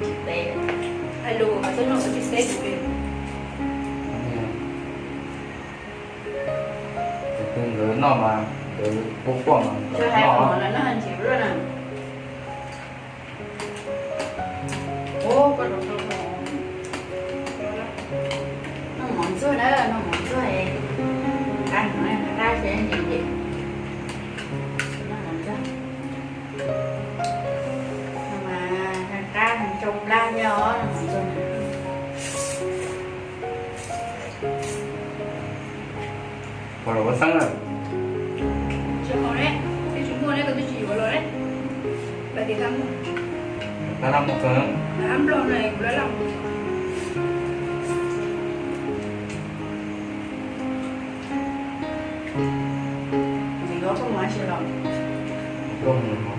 tsis teb. Hais lus mas twb noj tsis teb kuv li. Tus twg nkawd noj mas nkawd quaj quaj mas nkawd noj. Noj ntsis luaj na. Ua koj rau koj, noj mov ntxuag na, noj mov ntxuag, qab no qab ces ntsim ces noj mov ntxuag. Mas qab qab tsau plab thiab os, noj mov ntxuag na. Pom los ua xeeb na. Tsis haus ne, twb tsis muaj ne, koj twb tsis yuav los ne. Pais tias tab muaj. Tab laj muaj kawg. Tab nplog na, kuv laj laj mus. Ntxim los koj mus tab sis los. Koj mus no.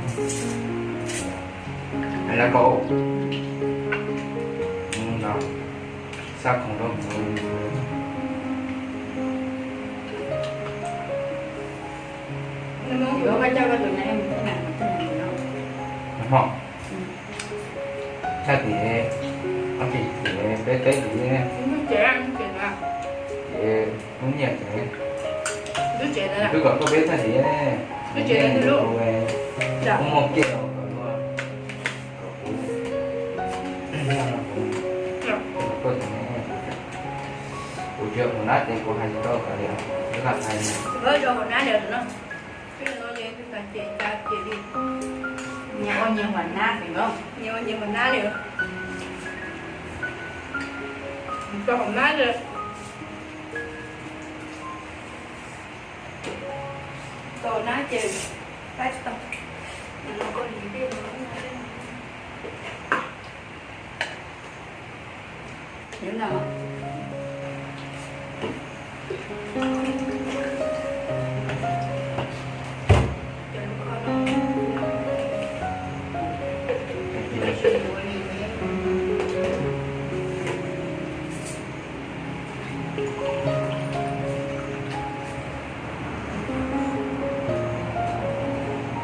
Hais lawv kau. Mus no. Xa khoom rau mus. Yuav koj coj koj tus nyab mus teb na, mus teb na. Hmo. Tshaj tim, ob tim tim peb teb tim ne. Ces lub nyiaj ces twb kom koj peb tshaj tim ne. Lub nyiaj tus, kuv muaj kiag los kom luag, kom kuv. Kuv hais tsis tau li, lam hais li. Rau hauv nab li no. Peb no ces twb txav ces cas ces li. Nyias ua nyias hua nab li no. Nyias ua nyias hua nab li. Rau hauv nab li. Tau nab ces pab tsis tau. Nws los koj lim dej no. Nyob no.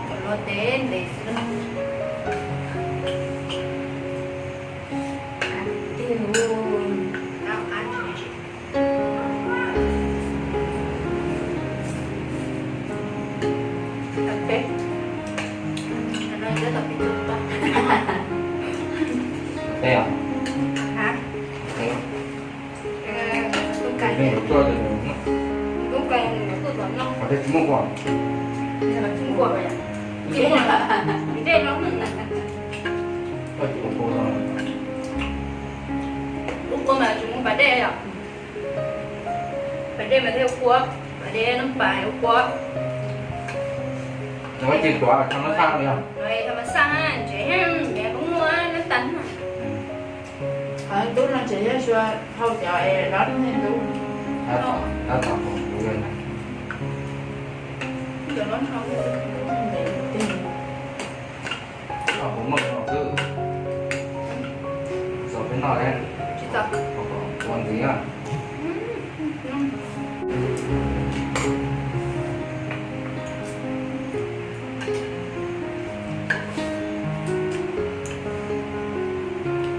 Cov no ntev ntev xwb na. Qab tiag. Teb os? Hả? Teb. Ê, tub cai, tub cai nws tuaj tom no. Tsis muaj kua. Tsis muaj kua yom? Tsis muaj. Tsis muaj. Lub kua mas tsis muaj pas dej yom? Pas dej mas thiaj ua kua, pas dej noj pas ua kua. Nws ua ces tuav tham mas xaj li os. Tham mas xaj ntsev, nyias koob muaj nab tas. Qhov ntub no ces yog xyuas hau cov es dob thiaj ntub. Dob tom hauv ntub na. Cov dob nrho ntev tiag. Kuv muaj no xwb. Txog peb noj li. Tsis txog. Ua ntxiv na.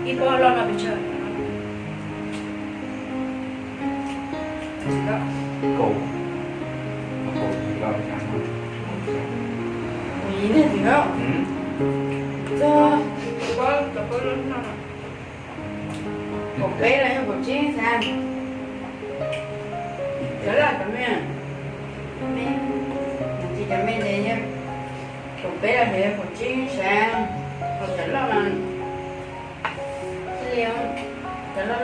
Ib pob loj no pes tsawg? Kaum, kaum yim los pes tsawg? Kaum yim ntag txiv. Txog kaum peb los yog kaum tsib xav. Cov loj cov me, cov me ces yog kaum peb los yog kaum tsib xav. Ho cov loj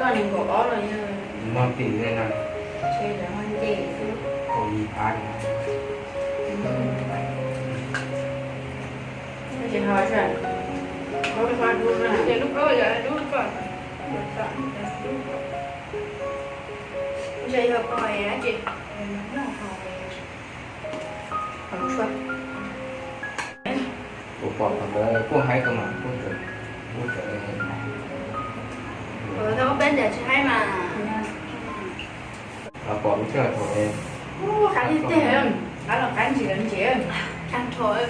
no li, cov loj loj nees nkaum ob los yog, nce xwb. Kaum yim phav. Ces ho, ces lub koj yog lub koj, ntshe yog koj dab tsi, noj hau. Kuv pom qhov ntawd kuj haib kawg mas kuj tseem, kuj tseem. Thaum peb ntiam tsis haib mas. Los pom lub sij hawm thaum qab tiag tiag, qab los qab ntsis los ntsis. Qab kawg nkaus.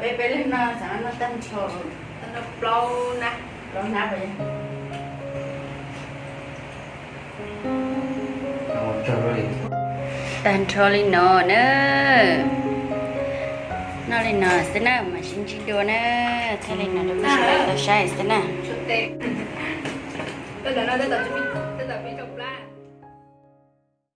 Peb peb leeg no xav noj tag nrho, plaub nab, plaub nab pas. Tag nrho li no na. Noj li no xwb na mas sib ntsib dua na. Txhob li no rau peb sawv daws tau saib xwb na.